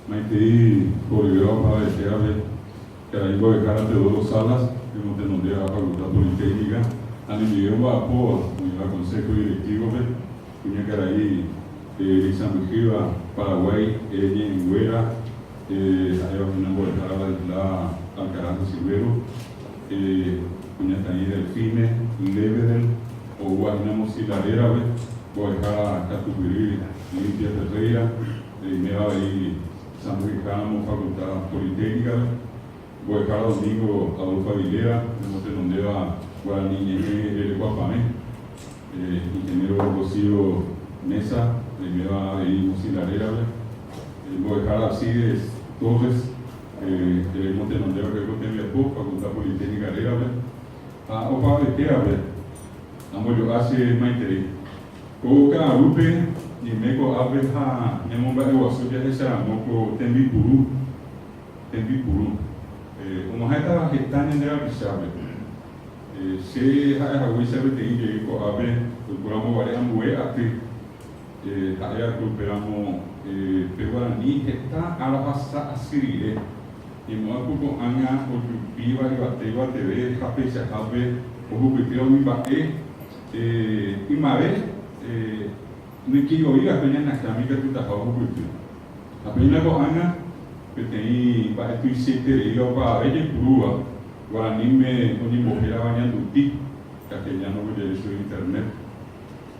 Maitei horyvéva opavavetévape, karai mbo'ehára Teodoro Salas, omotenondéva Facultad Politécnica ha nendive omba'apóva oĩva Consejo Directivo-pe, kuñakarai reisãmbyhýva Paraguái ñe'ẽnguéra ha'éva hína mbo'ehára Ladislaa Alcaraz de Silvero, kuñataĩ Delfine Lebedel oúva hína Mozilla rérape, mbo'ehára katupyry Limpia Ferreira, Reiméva avei sãmbyhyháramo Facultad Politécnica-pe, mbo'ehára Domingo Adolfo Aguilera, omotenondéva Guarani ñe'ẽ rerekuapavẽ, Ingeniero Rocío Meza, reiméva avei Mozilla rérape, mbo'ehára Alcides Torres, remotenondéva ko tembiapo Facultad Politécnica rérape, ha opavavetévape ambojo'a che maitei. Ko ka'arúpe ñaime ko'ápe ha ñamomba'eguasu jahecharamo ko tembipuru, tembipuru, og̃uahẽtava heta ñande rapichápe. Che ha'e haguéicha peteĩ jey ko'ápe oikóramo guare ambue aty, ha'e va'ekue upéramo pe guarani heta ára ohasa asy rire, ñemo'ã ku ko'ág̃a ojupíva yvate yvateve ha peichahápe ohupytýva umi mba'e Ymave noikeivoí va'ekue ñane akãme ikatutaha ohupyty. Ha péina ko'ág̃a peteĩ mba'e tuichaitereíva opavave jaipurúva, guaraníme oñembohérava ñanduti, castellano oje'e chupe internet.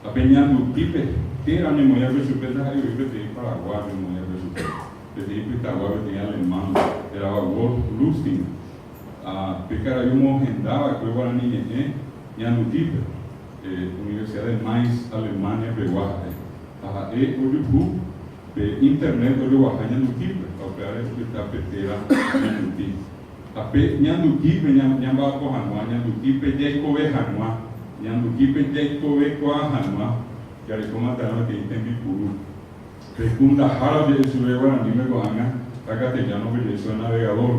Ha pe ñandutípe téra oñemoĩ va'ekue chupe ndaha'éi voi peteĩ paraguájo oñemoĩ va'ekue chupe, peteĩ pytagua, peteĩ alemán hérava Wolf Lustig. Ha pe karai omohenda va'ekue guarani ñe'ẽ ñandutípe, Universidad de Mainz, Alemania pegua ha'e. Ha ha'e ojuhu pe internet ojoguaha ñandutípe, ha upévare opyta pe téra ñanduti. Ha pe ñandutípe ñamba'apo hag̃ua, ñandutípe jaikove hag̃ua, ñandutípe jaikovekuaa hag̃ua, jareko matarã peteĩ tembipuru. Pe kundahára oje'e chupe guaraníme ko'ág̃a ha castellano-pe oje'e chupe navegador.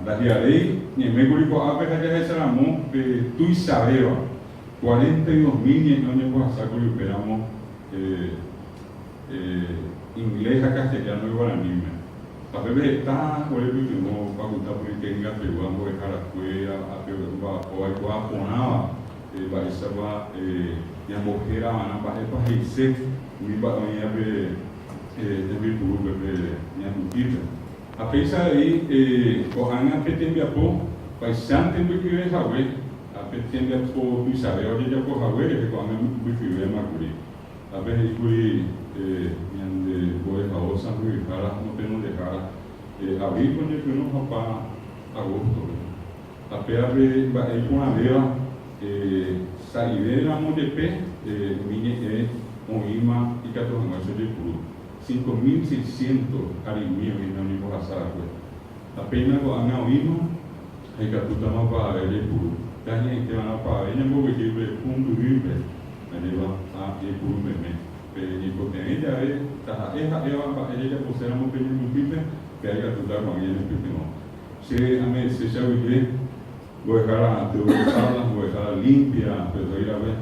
Ndahi'aréi ñaimékuri ko'ápe ha jahecharamo pe tuichavéva, 42 mil ñe'ẽ oñembohasákuri upéramo inglés ha castellano guaraníme. Ha pépe heta ore pytyvõ Facultad Politécnica pegua mbo'eharakuéra ha pe omba'apóva oikuaa porãva mba'éichapa ñambohérava'erã mba'épa he'ise umi mba'e oĩva pe tembipurúpe pe ñandutípe. Ha péicha avei ko'ág̃a pe tembiapo vaichánte mbykyve hague, ha pe tembiapo tuichave ojejapo hague rehe ko'ág̃a mbykyvéma kuri. Ha pe he'i kuri ñande mbo'ehao sãmbyhyhára motenondehára abril oñepyrũ ha opa agosto-pe. Ha péva pe mba'e iporãvéva sa'ive ramo jepe umi ñe'ẽ oĩma ikatu hag̃uáicha ojepuru. 5600 arigui oĩme oñembohasa va'ekue. Ha péina ko'ág̃a oĩma ha ikatútama opavave jaipuru. Pe añe'ẽite va'erã opavave ñamboguejy pe pumbyrýpe, ajépa, ha jaipuru meme. Pe ñaikotevẽ jave taha'e ha'éva mba'e jajaposéramo pe ñandutýpe, péa ikatúta ko'ág̃a ñanepytyvõ. Che ame'ẽse che aguyje mbo'ehára Teodoro Salas, mbo'ehára Limpia Ferreira-pe,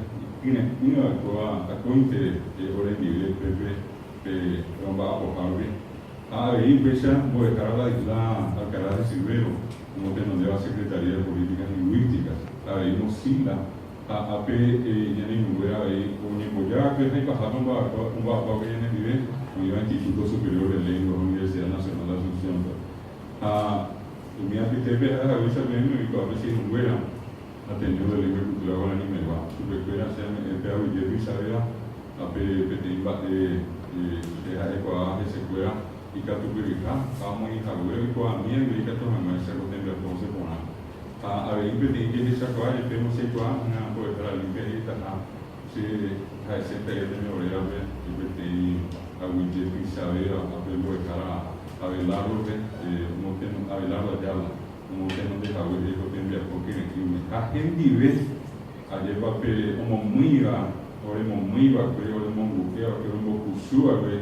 ikyre'ỹva oikóva akóinte orendive upépe pe romba'apoha rupi. Ha avei upéicha mbo'ehára Ladislaa Alcaraz de Silvero, omotenondéva Secretaría de Políticas Lingüísticas, avei Mozilla ha ápe ñane irũnguéra avei oñemboja va'ekue ha ipahápe omba'apo va'ekue ñanendive oĩva Instituto Superior de Lenguas Universidad Nacional de Asunción-pe. Ha umi apytépe ha'e haguéicha peẽme oikuaa pe che irũnguéra, Ateneo de Lengua y Cultura Guarani megua. Chupekuéra che ame'ẽ pe aguyje tuichavéva ha pe peteĩ mba'e che ha'ekuaa hesekuéra ikatupyryha ha omoĩhague oikuaami avei ikatu hag̃uáicha ko tembiapo osẽ porã. Ha avei peteĩ jehechakuaa jepe mosẽikuaa hína mbo'ehára Limpia he'itaha che ha'ese taller tembiaporérape peteĩ aguyje tuichavéva ha pe mbo'ehára Abelardo-pe, Abelardo Ayala, omotenondehague he'i ko tembiapo kyre'ỹme. Ha hendive, ajépa pe omomýiva, oremomýiva'ekue, oremongu'éva'ekue, orembokuchuva'ekue,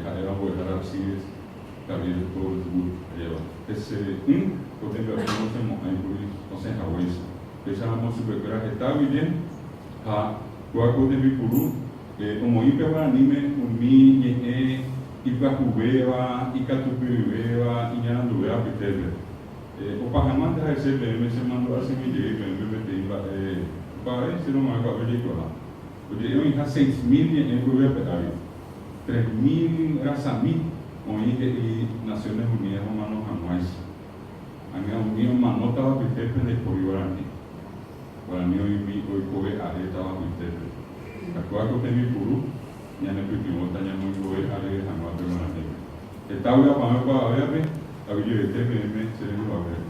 ha'éva mbo'ehára Alcides Javier Torres Wood, ajépa. Hese'ỹ ko tembiapo nosẽmo'ãikuri osẽ haguéicha. Péicharamo chupekuéra heta guive ha kóva ko tembipuru omoĩ pe guaraníme umi ñe'ẽ. Ipyahuvéva, ikatupyryvéva, iñaranduvéva apytépe. Opa hag̃uánte ha'ese peẽme chemandu'asemi jey peẽme peteĩ mba'e opavave cherõguarã ko'ápe jaikuaa. Oje'e oĩha 6000 ñe'ẽ ko yvy ape ári. 3000 rasami oĩ he'i Naciones Unidas omano hag̃uáicha. Ág̃a umi omanótava apytépe ndaipóri guarani. Guarani oĩ umi oikove arétava apytépe. Ha kóva ko tembipuru ñanepytyvõta ñamoingove areve hag̃ua pe guaranípe. Heta vy'apavẽ opavavévape, aguyjevete peẽme che rendu haguére.